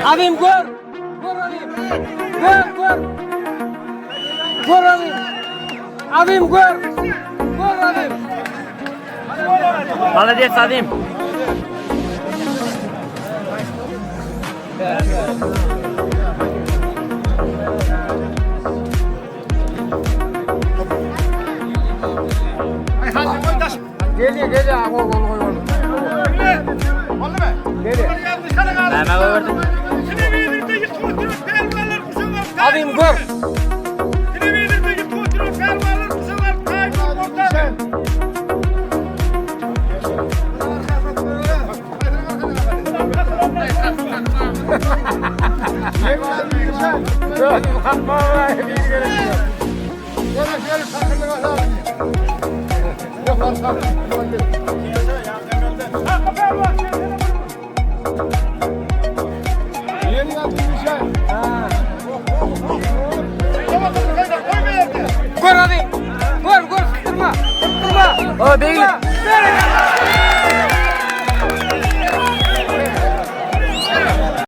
Abim gör. Gör abim. Gör gör. Gör abim. Abim gör. Gör abim. Молодец, Azim. Geliyor geliyor. Gol gol gol. gol. Näme gördün? Abim gör. Gör abim. Gör gör sıktırma. Sıktırma. O, Begli.